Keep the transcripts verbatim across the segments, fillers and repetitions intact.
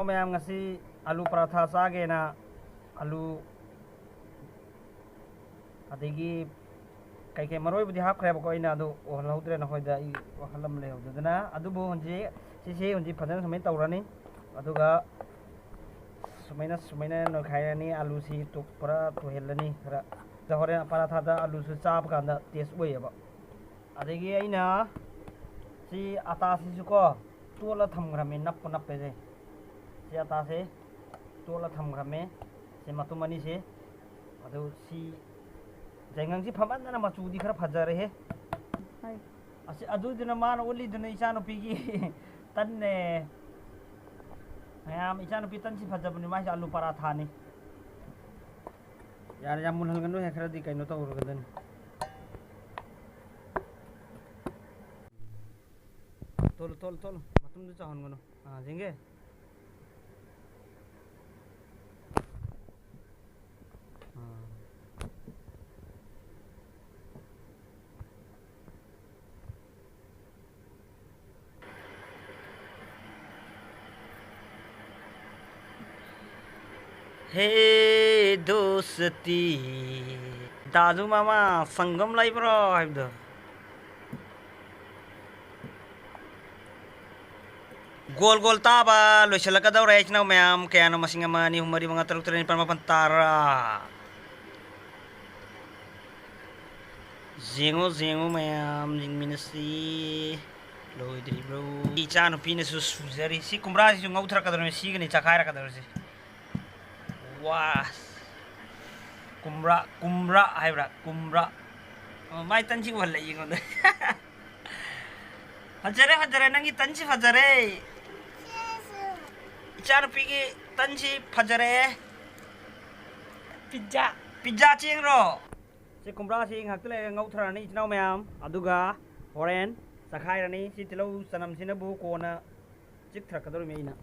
ꯃꯌꯥꯝ, ꯉꯁꯤ ꯑꯂꯨ ꯄꯔꯥꯊꯥ ꯆꯥꯒꯦꯅ ꯑꯂꯨ, ꯑꯗꯒꯤ ꯀꯩꯀꯩ ꯃꯔꯣꯏꯕꯨꯗꯤ ꯍꯥꯞꯈ꯭ꯔꯦꯕꯀꯣ, ꯑꯩꯅ ꯑꯗꯨ ꯎꯍꯜꯍꯧꯗ꯭ꯔꯦ ꯅꯈꯣꯏꯗ, ꯑꯩ ꯋꯥꯈꯜ ꯑꯃ ꯂꯩꯍꯧꯗꯗꯅ꯫ ꯑꯗꯨꯕꯨ ꯍꯧꯖꯤꯛ ꯁꯤꯁꯦ ꯍꯧꯖꯤꯛ ꯐꯖꯅ ꯁꯨꯃꯥꯏꯅ ꯇꯧꯔꯅꯤ, ꯑꯗꯨꯒ ꯁꯨꯃꯥꯏꯅ, ꯁꯨꯃꯥꯏꯅ ꯅꯣꯏꯈꯥꯏꯔꯅꯤ꯫ ꯑꯂꯨꯁꯤ ꯇꯨ-, ꯄꯨꯔꯥ ꯇꯣꯏꯍꯜꯂꯅꯤ ꯈꯔ꯫ ꯑꯗ ꯍꯣꯔꯦꯟ ꯄꯔꯥꯊꯥꯗ ꯑꯂꯨꯁꯨ ꯆꯥꯕ ꯀꯥꯟꯗ ꯇꯦꯁ ꯑꯣꯏꯌꯦꯕ꯫ ꯑꯗꯒꯤ ꯑꯩꯅ ꯁꯤ ꯑꯇꯥꯁꯤꯁꯨꯀꯣ ꯇꯣꯠꯂ ꯊꯝꯈ꯭ꯔꯕꯅꯤ, ꯅꯞꯄ ꯅꯞꯄꯦꯁꯦ꯫ ꯁꯤ ꯑꯇꯥꯁꯦ ꯇꯣꯠꯂ ꯊꯝꯈ꯭ꯔꯕꯅꯦ꯫ ꯁꯤ ꯃꯇꯨꯝ ꯑꯅꯤꯁꯦ꯫ ꯑꯗꯨ ꯁꯤ ꯌꯥꯏꯉꯪꯁꯤ ꯐꯃꯟꯗꯅ ꯃꯆꯨꯗꯤ ꯈꯔ ꯐꯖꯔꯦꯍꯦ꯫ ꯍꯥꯏ꯫ ꯑꯁꯤ, ꯑꯗꯨꯗꯨꯅ ꯃꯥꯅ ꯎꯠꯂꯤꯗꯨꯅ ꯏꯆꯥꯅꯨꯄꯤꯒꯤ ꯇꯟꯅꯦ꯫ ꯃꯌꯥꯝ, ꯏꯆꯥꯅꯨꯄꯤ ꯇꯟꯁꯤ ꯐꯖꯕꯅꯤ, ꯃꯥꯏꯁꯦ ꯑꯂꯨ ꯄꯔꯥꯊꯥꯅꯤ꯫ ꯌꯥꯔꯦ, ꯌꯥꯝ ꯃꯨꯜꯍꯟꯒꯅꯨ, ꯍꯦꯛ ꯈꯔꯗꯤ ꯀꯩꯅꯣ ꯇꯧꯔꯒꯗꯅꯤ꯫ ꯇꯣꯠꯂꯨ, ꯇꯣꯠꯂꯨ, ꯇꯣꯠꯂꯨ꯫ ꯃꯇꯨꯝꯗꯨ ꯆꯥꯎꯍꯟꯒꯅꯨ꯫ ꯑꯥ, ꯌꯦꯡꯒꯦ꯫ ꯑꯥ꯫ ꯍꯦ ꯗꯣꯁꯇꯤ꯫ ꯗꯥꯗꯨ ꯃꯃꯥ, ꯁꯪꯒꯝ ꯂꯩꯕ꯭ꯔꯣ ꯍꯥꯏꯕꯗꯣ꯫ ꯒꯣꯜ ꯒꯣꯜ ꯇꯥꯕ ꯂꯣꯏꯁꯤꯜꯂꯛꯀꯗꯧꯔꯦ, ꯏꯆꯤꯟ ꯏꯅꯥꯎ ꯃꯌꯥꯝ꯫ ꯀꯌꯥꯅꯣ ꯃꯁꯤꯡ? ꯑꯃ, ꯑꯅꯤ, ꯑꯍꯨꯝ, ꯃꯔꯤ, ꯃꯉꯥ, ꯇꯔꯨꯛ, ꯇꯔꯦꯠ, ꯅꯤꯄꯥꯜ, ꯃꯥꯄꯜ, ꯇꯔꯥ꯫ ꯌꯦꯡꯉꯨ, ꯌꯦꯡꯉꯨ ꯃꯌꯥꯝ, ꯌꯦꯡꯃꯤꯟꯅꯁꯤ꯫ ꯂꯣꯏꯗ꯭ꯔꯤꯕ꯭ꯔꯣ? ꯏꯆꯥꯅꯨꯄꯤꯅꯁꯨ ꯁꯨꯖꯔꯤ꯫ ꯁꯤ ꯀꯨꯝꯕ꯭ꯔꯥꯁꯤꯁꯨ ꯉꯧꯊꯔꯛꯀꯗꯧꯔꯤꯕꯅꯤ, ꯁꯤꯒꯅꯤ ꯆꯥꯈꯥꯏꯔꯛꯀꯗꯧꯔꯤꯁꯦ꯫ ꯋꯥ! ꯀꯨꯝꯕ꯭ꯔꯥ, ꯀꯨꯝꯕ꯭ꯔꯥ ꯍꯥꯏꯕ꯭ꯔꯥ? ꯀꯨꯝꯕ꯭ꯔꯥ꯫ ꯑꯣ, ꯃꯥꯏ ꯇꯟꯁꯤ ꯎꯍꯜꯂꯛꯏ ꯑꯩꯉꯣꯟꯗ꯫ ꯐꯖꯔꯦ, ꯐꯖꯔꯦ, ꯅꯪꯒꯤ ꯇꯟꯁꯤ ꯐꯖꯔꯦ꯫ ꯏꯆꯥꯅꯨꯄꯤꯒꯤ ꯇꯟꯁꯤ ꯐꯖꯔꯦ꯫ ꯄꯤꯖꯥ꯫ ꯄꯤꯖꯥ ꯆꯦꯡꯔꯣ? ꯁꯤ ꯀꯨꯝꯕ꯭ꯔꯥꯁꯤ ꯉꯥꯏꯍꯥꯛꯇ ꯂꯩꯔꯒ ꯉꯧꯊꯔꯅꯤ, ꯏꯆꯤꯟ ꯏꯅꯥꯎ ꯃꯌꯥꯝ꯫ ꯑꯗꯨꯒ ꯍꯣꯔꯦꯟ ꯆꯥꯈꯥꯏꯔꯅꯤ꯫ ꯁꯤ ꯇꯤꯜꯍꯧ ꯆꯅꯝꯁꯤꯅꯕꯨ ꯀꯣꯟꯅ ꯆꯤꯛꯊꯔꯛꯀꯗꯧꯔꯤꯃꯤ ꯑꯩꯅ꯫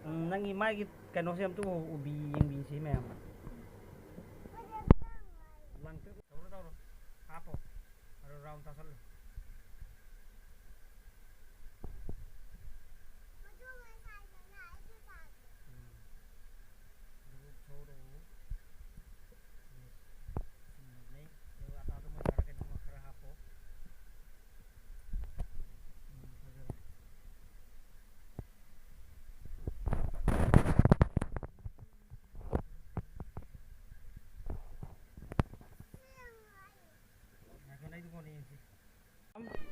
ꯎꯝ, ꯅꯪꯒꯤ ꯃꯥꯒꯤ ꯀꯩꯅꯣꯁꯦ ꯑꯝꯇ ꯎ-, ꯎꯕꯤ ꯌꯦꯡꯕꯤꯁꯤ ꯃꯌꯥꯝ꯫ ꯂꯪꯇ꯭ꯔꯤꯛ ꯇꯧꯔꯣ, ꯇꯧꯔꯣ꯫ ꯍꯥꯞꯄꯣ꯫ ꯑꯗꯨ ꯔꯥꯎꯟ ꯇꯥꯁꯜꯂꯨ꯫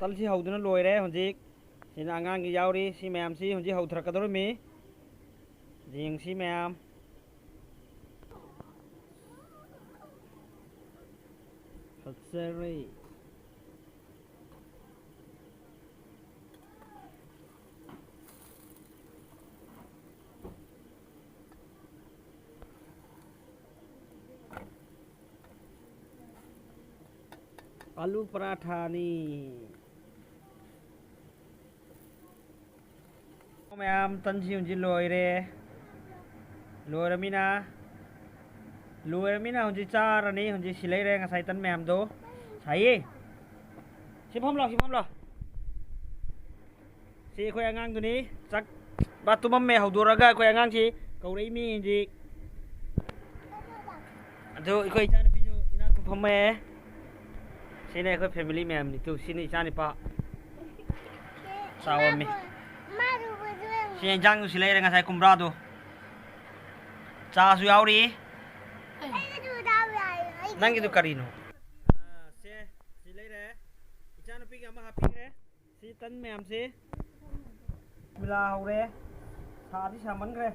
ꯇꯜꯁꯤ ꯍꯧꯗꯨꯅ ꯂꯣꯏꯔꯦ ꯍꯧꯖꯤꯛ꯫ ꯁꯤꯅ ꯑꯉꯥꯡꯒꯤ ꯌꯥꯎꯔꯤ꯫ ꯁꯤ ꯃꯌꯥꯝꯁꯤ ꯍꯧꯖꯤꯛ ꯍꯧꯊꯔꯛꯀꯗꯧꯔꯤꯃꯤ꯫ ꯌꯦꯡꯁꯤ ꯃꯌꯥꯝ꯫ ꯐꯖꯔꯦ꯫ ꯑꯥꯂꯨ ꯄꯔꯥꯊꯥꯅꯤ꯫ ꯃꯌꯥꯝ, ꯇꯟꯁꯤ ꯍꯧꯖꯤꯛ ꯂꯣꯏꯔꯦ꯫ ꯂꯣꯏꯔꯃꯤꯅ, ꯂꯣꯏꯔꯃꯤꯅ ꯍꯧꯖꯤꯛ ꯆꯥꯔꯅꯤ꯫ ꯍꯧꯖꯤꯛ ꯁꯤ ꯂꯩꯔꯦ ꯉꯁꯥꯏ ꯇꯟ ꯃꯌꯥꯝꯗꯣ꯫ ꯁꯥꯏꯌꯦ꯫ ꯁꯤ ꯐꯝꯂꯣ, ꯁꯤ ꯐꯝꯂꯣ꯫ ꯁꯤ ꯑꯩꯈꯣꯏ ꯑꯉꯥꯡꯗꯨꯅꯤ꯫ ꯆꯥꯛ ꯃꯥ ꯇꯨꯝꯃꯝꯃꯦ, ꯍꯧꯗꯣꯔꯛꯑꯒ ꯑꯩꯈꯣꯏ ꯑꯉꯥꯡꯁꯤ ꯀꯧꯔꯛꯏ ꯃꯤꯁꯤ꯫ ꯑꯗꯨ ꯑꯩꯈꯣꯏ ꯏꯆꯥꯅꯨꯄꯤꯁꯨ ꯏꯅꯥꯛꯇ ꯐꯝꯃꯦ꯫ ꯁꯤꯅ ꯑꯩꯈꯣꯏ family ꯃꯌꯥꯝꯅꯤ꯫ ꯇꯨ, ꯁꯤꯅ ꯏꯆꯥꯅꯨꯄꯥ꯫ ꯆꯥꯎꯔꯝꯃꯤ꯫ ꯁꯤ ꯏꯟꯖꯥꯡꯗꯨ ꯁꯤ ꯂꯩꯔꯦ ꯉꯁꯥꯏ ꯀꯨꯝꯕ꯭ꯔꯥꯗꯣ꯫ ꯆꯥꯁꯨ ꯌꯥꯎꯔꯤ꯫ ꯅꯪꯒꯤꯗꯨ ꯀꯔꯤꯅꯣ? ꯑꯥ, ꯁꯦ, ꯁꯤ ꯂꯩꯔꯦ꯫ ꯏꯆꯥꯅꯨꯄꯤꯒꯤ ꯑꯃ ꯍꯥꯞꯄꯤꯈ꯭ꯔꯦ꯫ ꯁꯤ ꯇꯟ ꯃꯌꯥꯝꯁꯤ꯫ ꯃꯤꯂꯥ ꯍꯧꯔꯦ꯫ ꯁꯥꯗꯤ ꯁꯥꯃꯟꯈ꯭ꯔꯦ꯫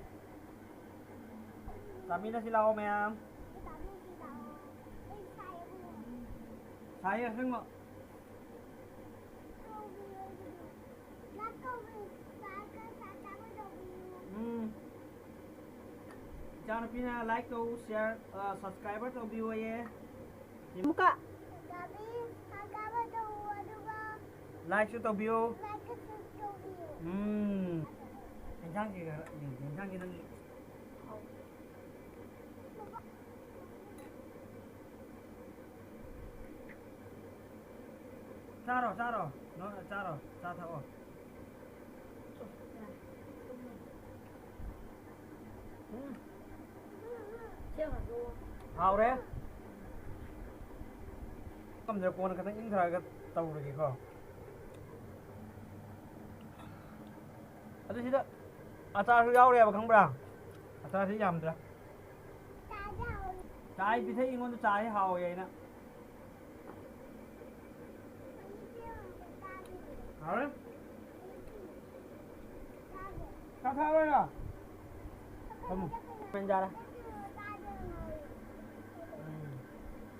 ꯆꯥꯃꯤꯟꯅꯁꯤ ꯂꯥꯛꯑꯣ ꯃꯌꯥꯝ꯫ ꯁꯥꯏꯌꯦ ꯑꯁꯦꯡꯕ꯫ ꯎꯝ꯫ ꯏꯆꯥꯅꯨꯄꯤꯅ like ꯇꯧ, share, ꯑ, subscribe ꯇꯧꯕꯤꯌꯣꯌꯦ꯫ ꯑꯃꯨꯛꯀ꯫ Like ꯁꯨ ꯇꯧꯕꯤꯌꯨ꯫ ꯎꯝ꯫ ꯏꯟꯁꯥꯡꯁꯤ ꯈꯔ ꯌꯦꯡꯁꯤ꯫ ꯏꯟꯁꯥꯡꯁꯤ ꯅꯪ ꯆꯥꯔꯣ, ꯆꯥꯔꯣ꯫ ꯅꯣ, ꯆꯥꯔꯣ꯫ ꯆꯥ ꯊꯛꯑꯣ꯫ ꯎꯝ꯫ ꯍꯥꯎꯔꯦ꯫ ꯀꯝꯗ ꯀꯣꯟꯅ ꯈꯤꯇꯪ ꯏꯪꯊꯔꯒ ꯇꯧꯔꯒꯦꯀꯣ꯫ ꯑꯗꯨ ꯁꯤꯗ ꯑꯆꯥꯔꯁꯨ ꯌꯥꯎꯔꯦꯕ, ꯈꯪꯕ꯭ꯔꯥ? ꯑꯆꯥꯔꯁꯤ ꯌꯥꯝꯗ꯭ꯔꯥ? ꯆꯥ ꯑꯩ ꯄꯤꯊꯛꯏ, ꯑꯩꯉꯣꯟꯗ ꯆꯥꯁꯤ ꯍꯥꯎꯋꯦ ꯍꯥꯏꯅ꯫ ꯍꯥꯎꯔꯦ꯫ ꯆꯥꯛ ꯆꯥꯔꯣꯏꯔꯣ? ꯐꯝꯃꯨ꯫ ꯃꯦꯟꯖꯥꯔꯦ꯫